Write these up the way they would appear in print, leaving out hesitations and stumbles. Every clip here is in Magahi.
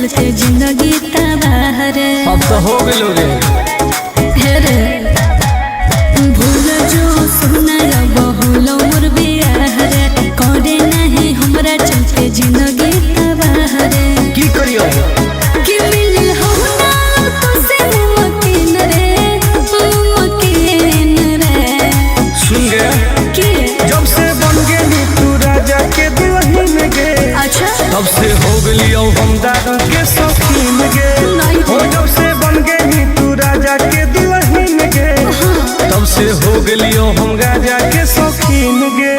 चलते जिंदगी तबाह रे। अब तो हो गेलो रे। हे रे भूल जो सुना बहुलो मोर बियाह रे, करे नहीं हमरा चलते जिंदगी तबाह रे। की करियो कि मिलल हो ना तुसे मुमकिन रे, मुमकिन रे। सुन गे की जब से बन गेली तू राजा के दुल्हन गे, अच्छा तब से हो गेलियो हम दारू के शौकीन गे। नहीं। हो जब से बन गेली तू राजा के दुल्हन गे, तब से हो गेलियो हम राजा के शौकीन गे।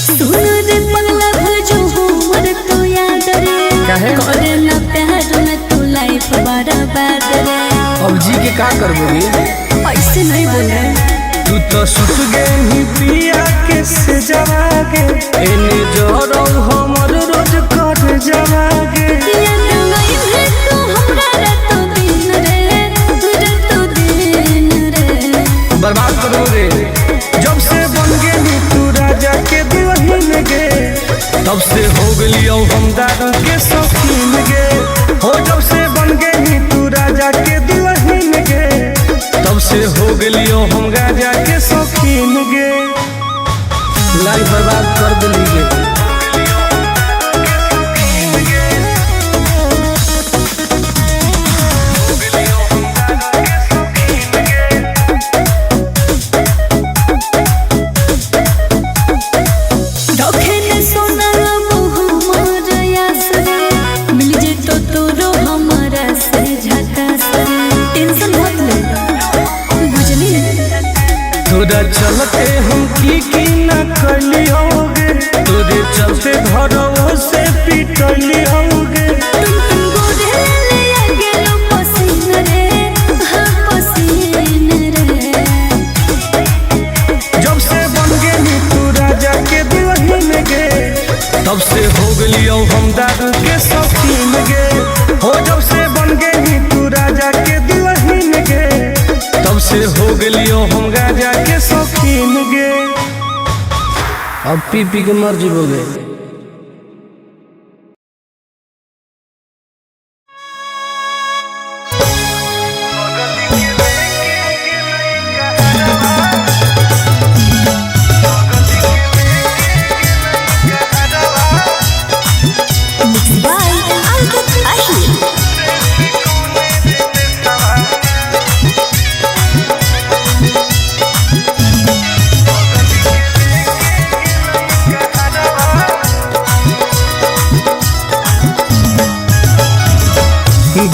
सुन रे पगला भजो हमर तो याद रे, काहे? करे ना प्यार में तू लाइफ बर्बाद रे। अब जी के का करबोगे? ऐसे नहीं बोले। तू तो सुत गेली पिया के से जवागे, एने जरौ हमर रोज कर जवागे। याद नहीं है तू हमरा रातो दिन रे, रातो दिन रे। बर्बाद करो रे। जब से बन गेली तू राजा के दुल्हन गे, तब से हो गेलियो हम दारू के शौकीन गे। हो जब से बन गेली तू राजा के दुल्हन गे, तब से हो गेलियो हम राजा के शौकीन गे। लाइफ बर्बाद कर दिली गे। रखे ने सोना हमर यास रे, मिल जेतो तोरो हमरा से झकास रे। टेंशन मत ले बुझली। तोरा चलते हम की ना कलियोगे, तोरे चलते घरों से पिटलियोगे। तुम तुम गोरे ले आ गेलो पसीन रे, हाँ पसीन रे। जब से बन गेली तू राजा के दुल्हन गे, तब से हो गेलियो हम दारू के शौकीन गे। हो जब से बन गेली तू राजा के दुल्हन गे, तब से हो गेलियो हम राजा के शौकीन गे। अब पी पी के मर जीवोगे। बाय अंकित अहिर।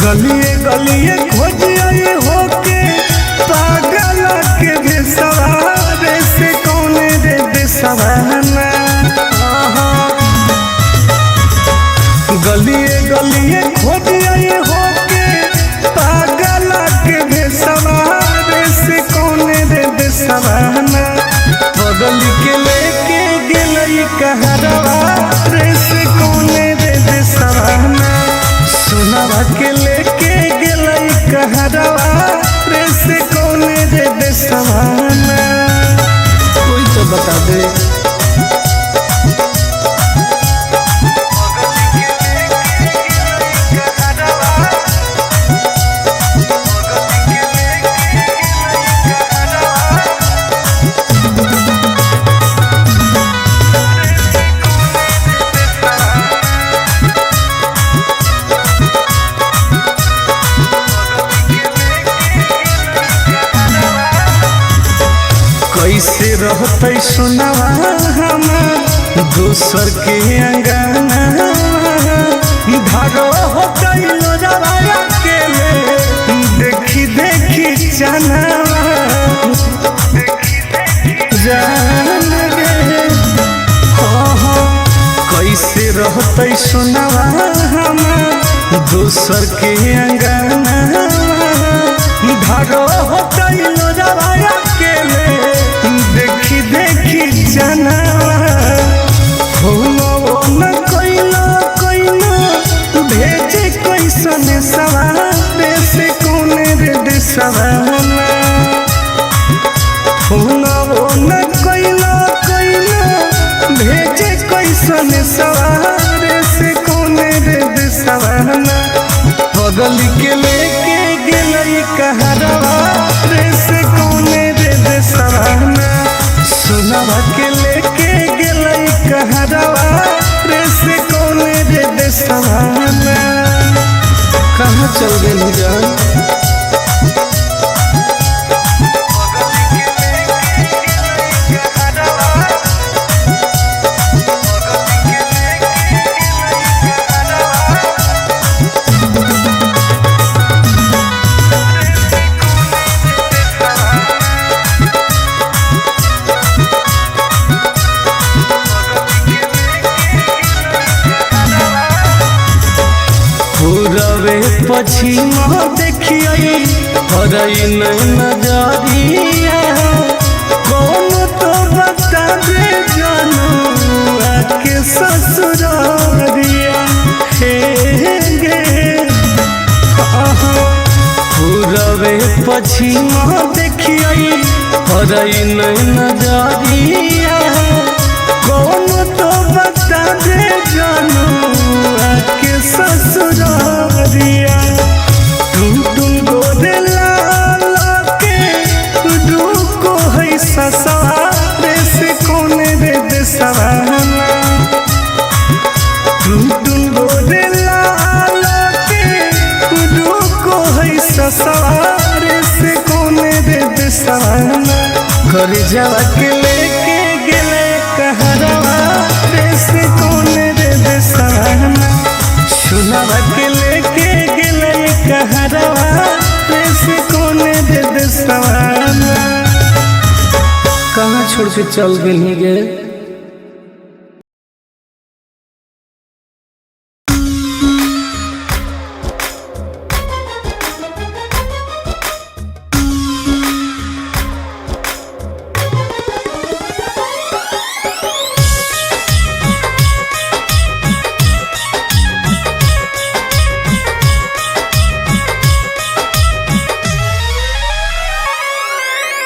गलिए गलिए खोजिए होके पागल के भेसवारे से कौन रे देसवाना। गलिए गलिए खोजिए होके पागल के भेसवारे से कौन रे देसवाना। बगल के लेके गेलई कहरवा रे से कौन रे देसवाना। सोनावा के लेके गेलई कहरवा रे से कौन रे देसवाना। कोई तो बता दे। कैसे रहते सोनावा हमार दोसर के अंगना, धारो होते लोजावा के ले देखी देखी चनावा जान गे। हाँ हाँ कैसे रहते सोनावा हमार दोसर के अंगना, धारो होते लोजावा के ले देखी देखी चनावा। फोनो न कइलो कइलो देशवाना। फोनवो न कैला कैला भेजे कैसन सवारे से कौन रे देशवाना। बगल के लेके गेलई कहरवा रे से कौन रे देशवाना। सोनवा के लेके गेलई कहरवा रे से कौन रे देशवाना। कहाँ चल गेली जान? पूरबे पछिमा देखियै हरई नजरिया। कौन तो बता दे जानू आके ससुरारिया। हे गे पूरबे पछिमा देखियै हरई नजरिया। कौन तो बता दे जानू आके ससुरारिया। टुन टुन गोरे लाल के रुको है ससुरारे से कौन रे देशवाना। टुन टुन गोरे लाल के रुको है ससुरारे से कौन रे देशवाना। घर जावा के लेके गेले कहरवा रे से कौन रे देशवाना। सुनवा के लेके गेले कहरवा रे से कौन रे देशवाना। कहाँ छोड़ के चल गेली गे?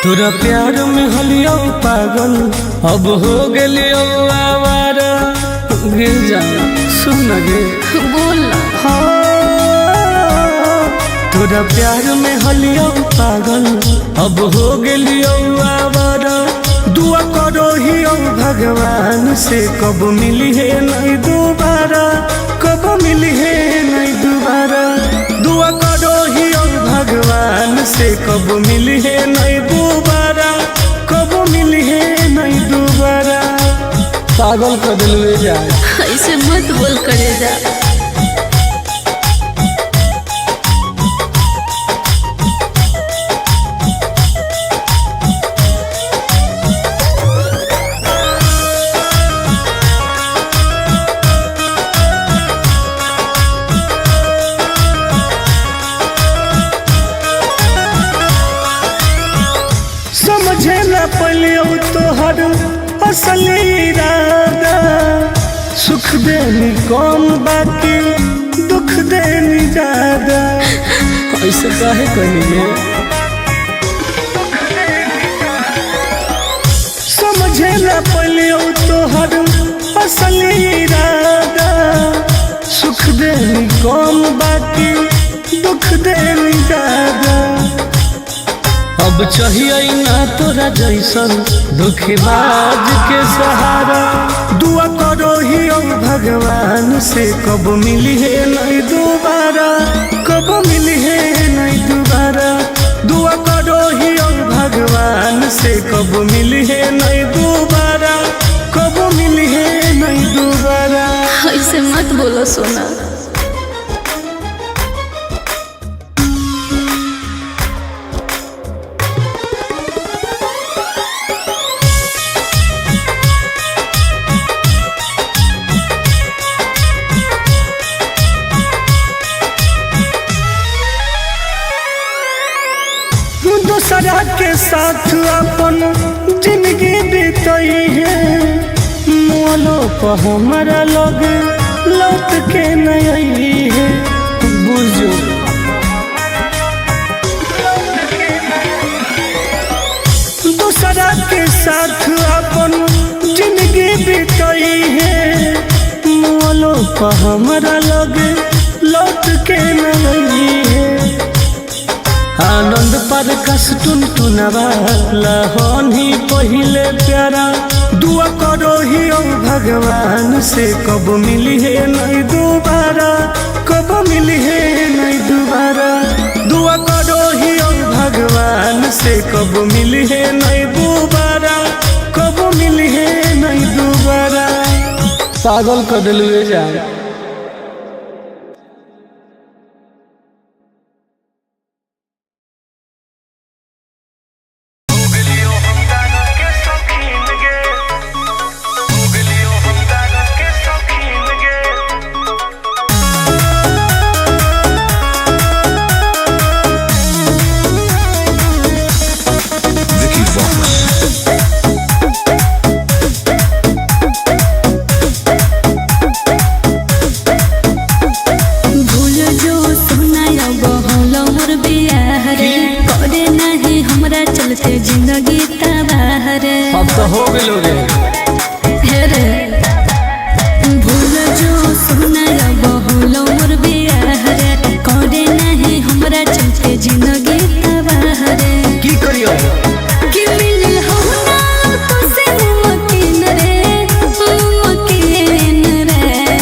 तोरा प्यार में हलियो पागल अब हो गेलियो आवारा। गे जा सुन गे बोल ना। हाँ, तोरा प्यार में हलियो पागल अब हो गेलियो आवारा। दुआ करो ही भगवान से कब मिली है नहीं दोबारा, कब मिली है नहीं दोबारा। दुआ करो ही भगवान से कब मिली है नहीं दोबारा, कब मिली है नहीं दोबारा। पागल कर दिलवे जाए। ऐसे मत बोल करे जा। समझे न पलियो तोहर असली इरादा। सुख देनी कम बाकी दुख देनी ज्यादा। ऐसे काहे कहिए? समझे न पलियो तोहर असली इरादा। सुख देनी कम बाकी दुख देनी ज्यादा। अब चाहिए ना तोरा जैसन दुखबाज के सहारा। दुआ करो ही भगवान से कब मिली है नहीं दोबारा, कब मिली है नहीं दोबारा। दुआ करो ही भगवान से कब मिली है नहीं दोबारा, कब मिली है नहीं दोबारा। ऐसे मत बोलो सोना। दूसरा के साथ अपन जिंदगी बीतई है। मोलो पर हमारा लोग लौट के नहीं आई है। बुझो पापा हमारा लगे लौट के न है। आनंद पर कस टुन टुनवा लहनी पहिले प्यारा। दुआ करो ही ओ भगवान से कब मिली है नहीं दोबारा, कब मिली है नहीं दोबारा। दुआ करो ही ओ भगवान से कब मिली है नहीं दोबारा, कब मिली है नहीं दोबारा। पागल कर दिलुए जाए। Vicky Vox. भूल जो सोना अब होलो मोर बियाह रे, करे नहीं हमरा चलते जिंदगी तबाह रे। अब तो हो गेलो रे। हे रे भूल जो सोना अब होलो मोर बियाह रे, करे नहीं हमरा चलते जिंदगी तबाह रे। की करियो कि मिलल हो ना तो से मुमकिन रे, मुमकिन रे।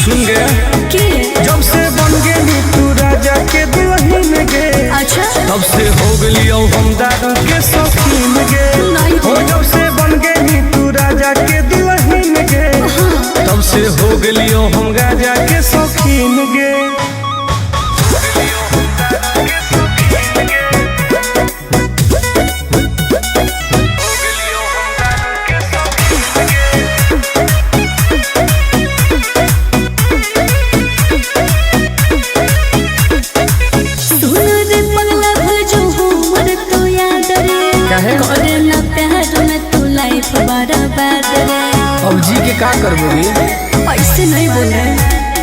सुन गया कि जब से बन गेली तू राजा के दुल्हन गे, अच्छा तब से हो गेलियो हम दारू के शौकीन गे। नहीं। हो जब से बन गेली तू राजा के दुल्हन गे, तब से हो गेलियो हम राजा के शौकीन गे। सुन रे पगला भूल जो हमर तो याद रे, काहे? करे ना प्यार में तू लाइफ बर्बाद रे। अब जी के का करबोगे? ऐसे नहीं बोले।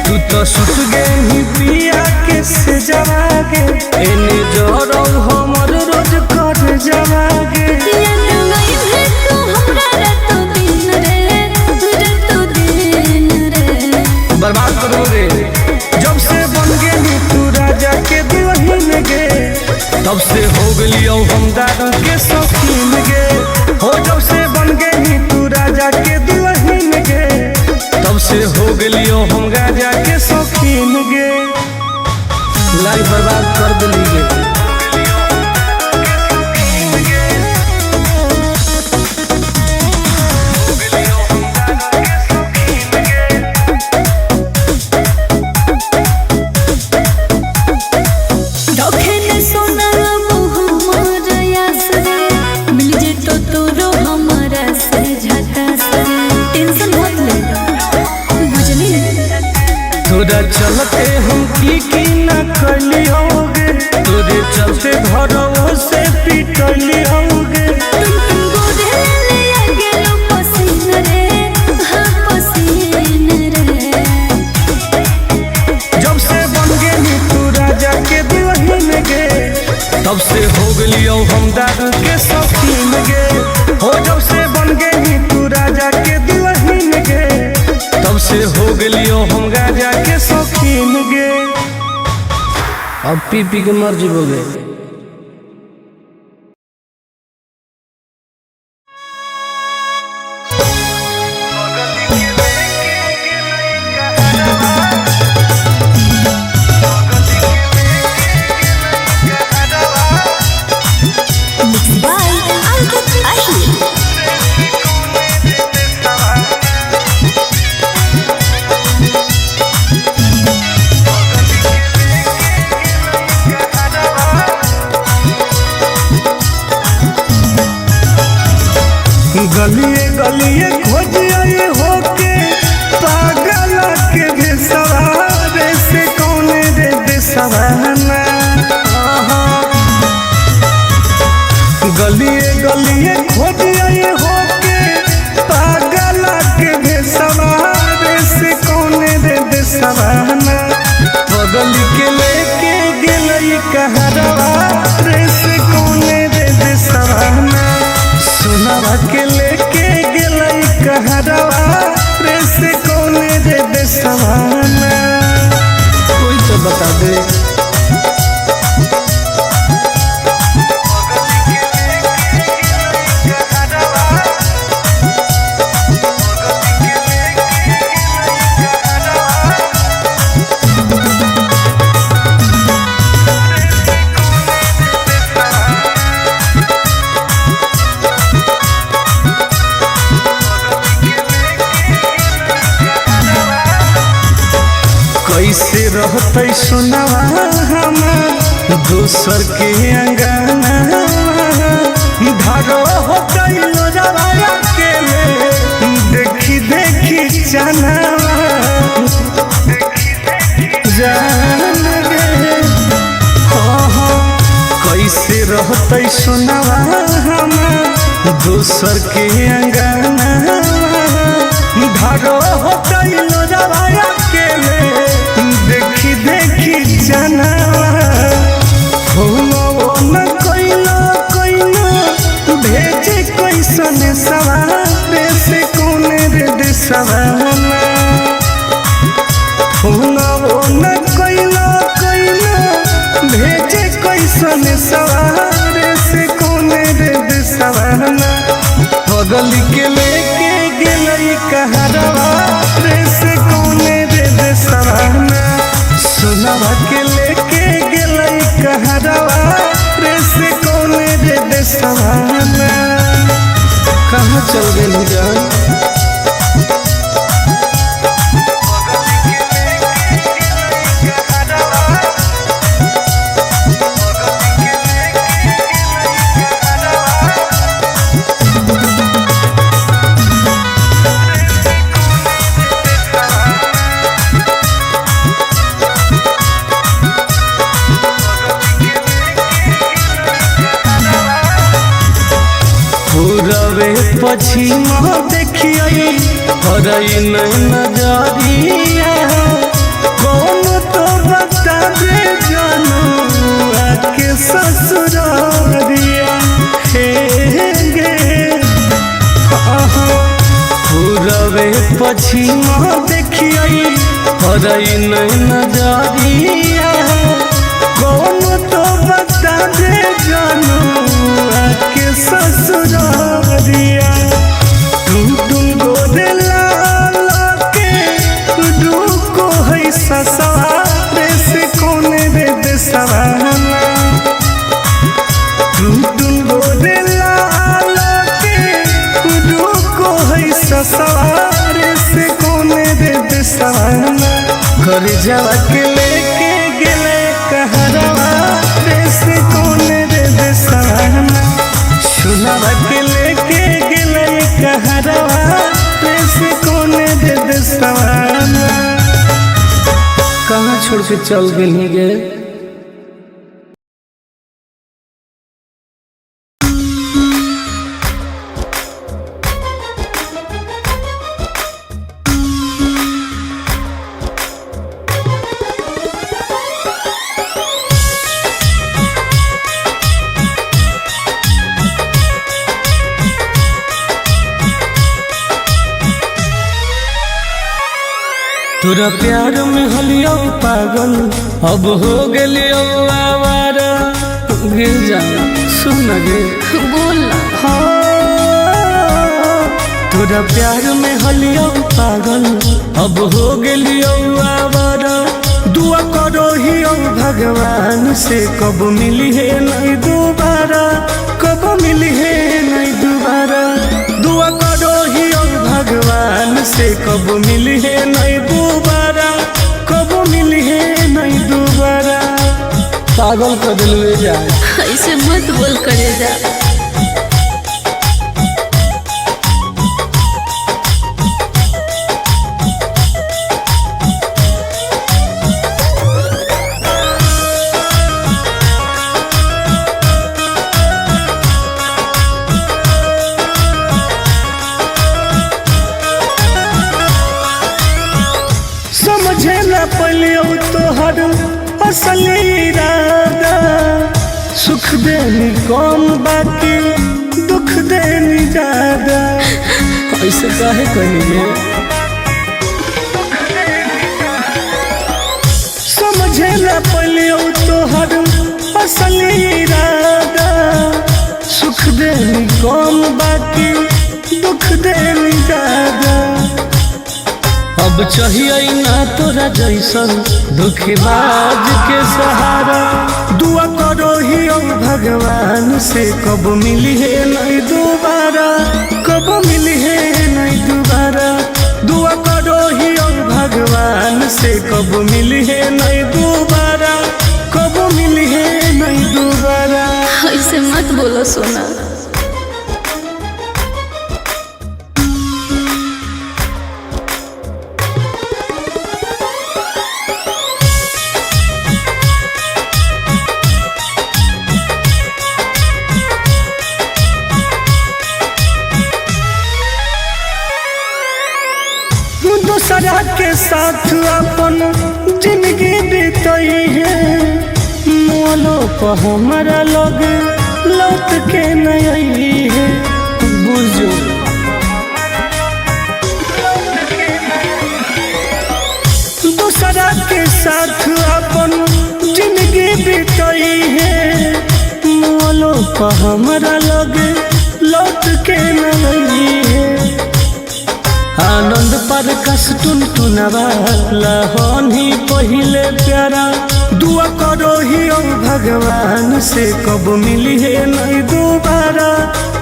तू तो सुत गेली पिया के से जवागे, एने जरौ हमर रोज कर जवागे। याद आई है तू हमरा रातो दिन रे, रातो दिन रे। बर्बाद करोगे। जब से बन गेली तू राजा के दुल्हन गे, तब से हो गेलियो हम दारू के शौकीन गे। हो जब से बन गेली तू राजा के दुल्हन गे, तब से हो गेलियो हम राजा के शौकीन गे। लाइफ बर्बाद कर दिली गे। रखे न सोना अब हमर आस रे, मिल जेतो तोरो हमरा से झकास रे। टेंशन मत ले बुझली। तोरा चलते हम की की ना कलियोगे, तोरे चलते घरों से पिटलियोगे। तुम तुम गोरे ले आ गेलो पसीन रे, हाँ पसीन रे। जब से बन गेली तू राजा के दुल्हन गे, तब से हो गेलियो हम दारू के शौकीन गे। हो जब से बन गेली तू राजा के दुल्हन गे, तब से हो गेलियो हम राजा के शौकीन गे। अब पी पी के मर जीवोगे। बाय अंकित अहिर। गलिए गलिए खोजिए होके पागल के भेसवारे से कौन रे देसवाना। गलिए गलिए खोजिए होके पागल के भेसवारे से कौन रे देसवाना। बगल के लेके गेलई कहरवा रे से कौन रे देसवाना। सोनावा के लेके गेलई देशवाना? कोई तो बता दे। कैसे रहते सोनावा हमार दोसर के अंगना, धारो होते लोजवा अकेले देखी देखी चनावा जान रे। हाँ हाँ, कैसे रहते सोनावा हमार दोसर के अंगना, धारो होते लोजवा अकेले देखी देखी चनावा। फोनो न कइलो कइलो भेजे कैसन सवार से कौन रे देशवाना। फोनो न कइलो कइलो भेजे कैसन सवार से कौन रे देशवाना। बगल के लेके गेलई कहरवा रे से कौन रे देशवाना। सोनावा के लेके गेलई कहरवा रे से कौन रे देशवाना। कहाँ चल गेली जान? पूरबे पश्चिम देखिए हरई नजरिया, कौन तो बता दे जनुआ के ससुरारिया। हे गे पूरबे पश्चिम देखिए हरई नजरिया, कौन तो बता दे जनुआ के ससुरारिया। टुन टुन गोरे लाल के रुको है ससुरारे से कौन रे देशवाना। टुन टुन गोरे लाल के रुको है ससुरारे से कौन रे देशवाना। घर जावा के लेके गेले कहरवा रे से कौन रे देशवाना। सुनावा के लेके गेले कहरवा रे से कौन रे देशवाना। कहाँ छोड़ के चल गेली गे? तोरा प्यार में हलियो पागल अब हो गेलियो आवारा। गिर जा सुन गे बोल ना। हाँ, तोरा प्यार में हलियो पागल अब हो गेलियो आवारा। दुआ करो ही भगवान से कब मिली है नहीं दोबारा, कब मिली है नहीं दोबारा। दुआ करो ही भगवान से कब मिली है नहीं दोबारा, कब मिली है नहीं दोबारा। पागल कर दिलवे जाए। ऐसे मत बोल करे जा। समझे न पलियो तोहर असली इरादा, सुख देनी कम बाकी दुख देनी ज्यादा। ऐसे काहे कहिए? कम बाकी दुख देनी ज्यादा। अब चाहिए ना तोरा जैसन दुखबाज के सहारा। दुआ करो ही ओ भगवान से कब मिली है नहीं दोबारा, कब मिली है नहीं दोबारा। दुआ करो ही ओ भगवान से कब मिली है नहीं दोबारा, कब मिली है नहीं दोबारा। ऐसे मत बोलो सोना। दूसरा के साथ अपन जिंदगी बीतई है, मोलो पर हमारा लग लौट के नहीं है। बुझो दूसरा के साथ अपन जिंदगी बीतई है, मोलो पर हमारा लग लौट के नहीं है। आनंद पर कस टुन टुनवा लहनी पहिले प्यारा। दुआ करो ही ओ भगवान से कब मिली है नहीं दोबारा,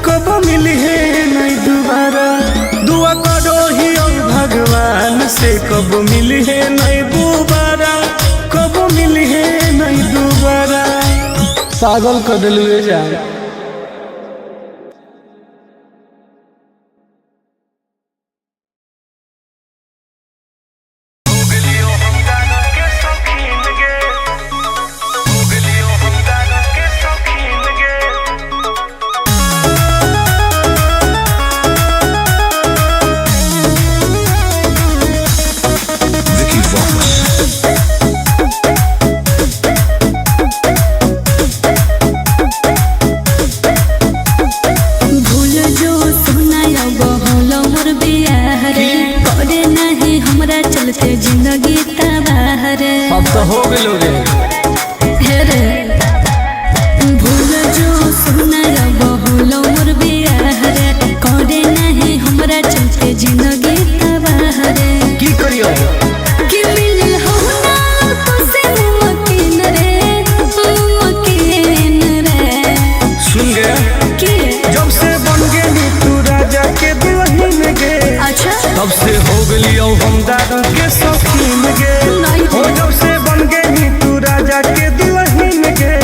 कब मिली है नहीं दोबारा। दुआ करो ही ओ भगवान से कब मिली है नहीं दोबारा, कब मिली है नहीं दोबारा। पागल कर दिलुए जाए। Vicky Vox. भूल जो सोना अब होलो मोर बियाह रे, करे नहीं हमरा चलते जिंदगी तबाह रे। अब तो हो गेलो रे। हे रे भूल जो सोना अब होलो मोर बियाह रे, करे नहीं हमरा चलते जिंदगी तबाह रे। की करियो कि मिलल हो ना तो से मुमकिन रे, मुमकिन रे। सुन गे कि जब से बन गेली तू राजा के दुल्हन गे, अच्छा तब से हो गेलियो हम दारू के शौकीन गे। नहीं। हो जब से बन गेली तू राजा के दुल्हन गे,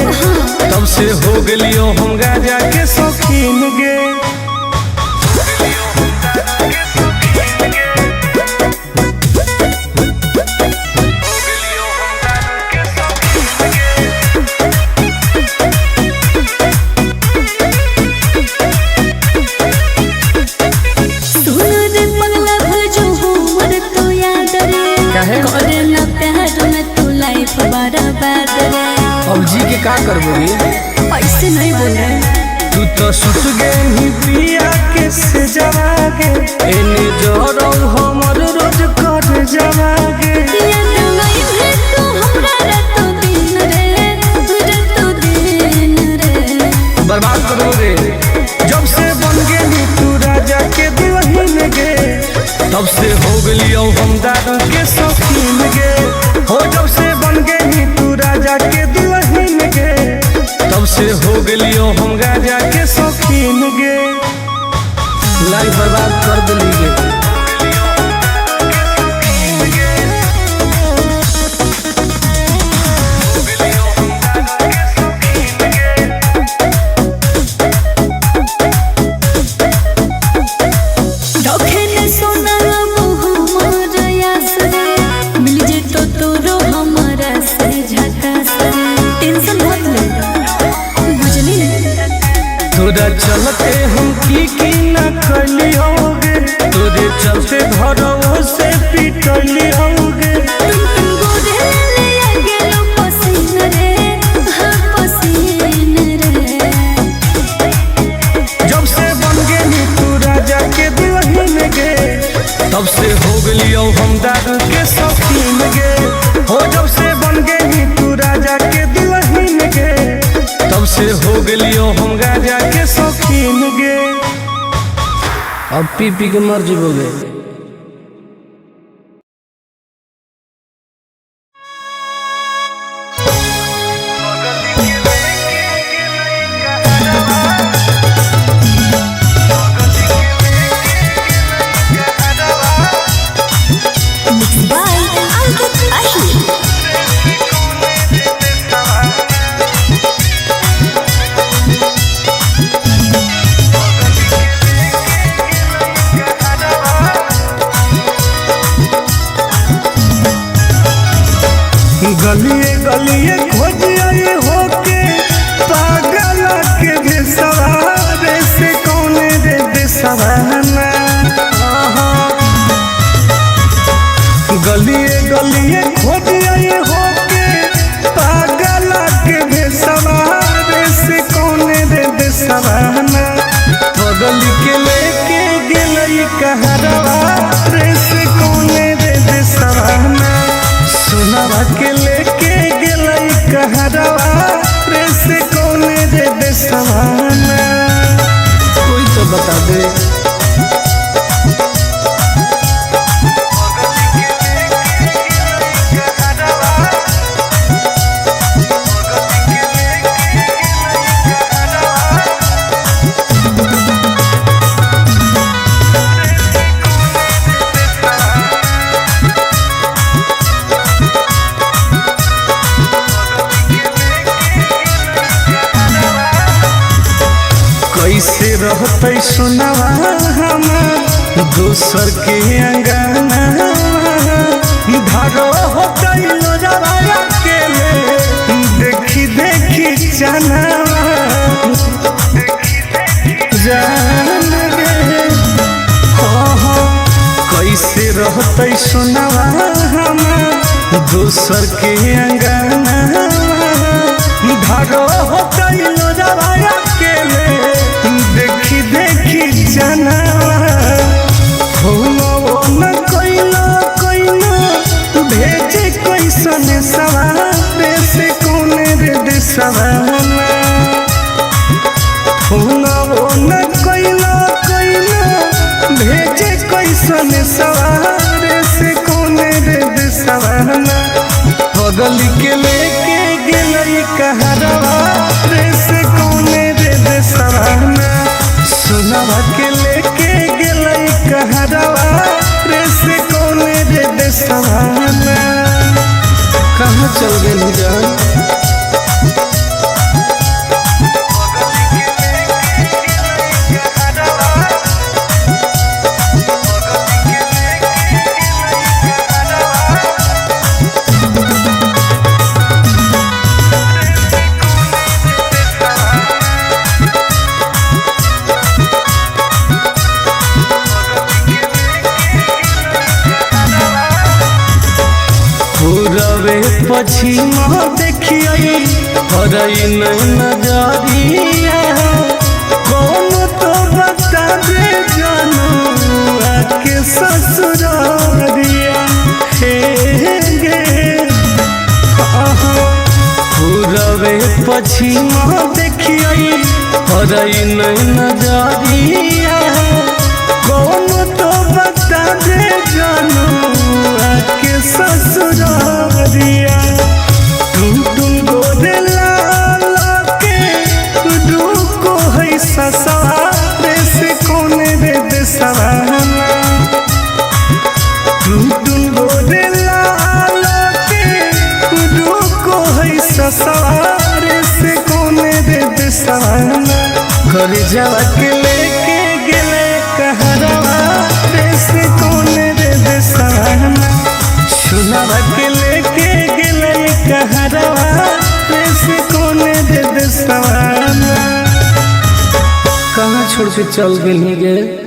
तब से हो गेलियो हम राजा के शौकीन गे। सुन रे पगला भजो हमर तो याद रे, काहे? करे ना प्यार में तू लाइफ बर्बाद रे। अब जी के का करबो रे? ऐसे नहीं बोले। तू तो सुत गेनी पिया के से जवागे, एने जोरो हमर रोज कर जवागे। याद नहीं है तू हमरा रातो दिन रे, रातो दिन रे। बर्बाद करो रे। जब से बन गेली तू राजा के दुल्हन गे, तब से हो गेलियो हम दारू के शौकीन गे। हो जब से बन गेली तू राजा के दुल्हन गे, तब से हो गेलियो हम राजा के शौकीन गे। लाइफ बर्बाद कर दिली गे। रखे ने सोना अब हमर आस रे, मिल जेतो तोरो हम अब पी पी के मर जीवोगे। बाय अंकित अहिर। गलिए गलिए खोजिए होके पागल के भेसवारे से कौन रे देसवाना। गलिए गलिए खोजिए होके पागल के भेसवारे से कौन रे देसवाना। बगल के लेके गेलई कहरवा रे से कौन रे देसवाना। सुनवा के लेके गेलई कहरवा रे से कौन रे देसवाना। कोई तो बता दे। कैसे रहते सुनवा हम दोसर के अंगना, धारो होते लोजवा अकेले देखी देखी चनावा जान रे। हो हो कैसे रहते सुनवा हम दोसर के अंगना, धारो होते लोजवा अकेले देखी देखी चनावा। फोनो न कइलो कइलो भेजे कैसन सवारे से कौन रे देसवाना। फोनो न कइलो कइलो भेजे कैसन सवारे से कौन रे देसवाना। बगल के लेके गेलई कहरवा रे से कौन रे देसवाना। सुनवा के लेके गेलई कहरवा रे से कौन रे देसवाना। कहाँ चल गेली जान। पूरबे पछिम देखिए हरई नजरिया, कौन तो बता दे जानू आके ससुरारिया। हे गे पूरबे पछिम देखिए हरई नजरिया, कौन तो बता दे जानू आके ससुरारिया। तुम तुम गोरे लाल के रुको है ससुरारे से कौन रे देसवाना। तुम तुम गोरे लाल के रुको है ससुरारे से कौन रे देसवाना। घर जावा के लेके गेले कहरवा रे से कौन रे देसवाना। सुनवा के लेके गेले कहरवा रे से कौन रे देसवाना। कहाँ छोड़ के चल गेली गे।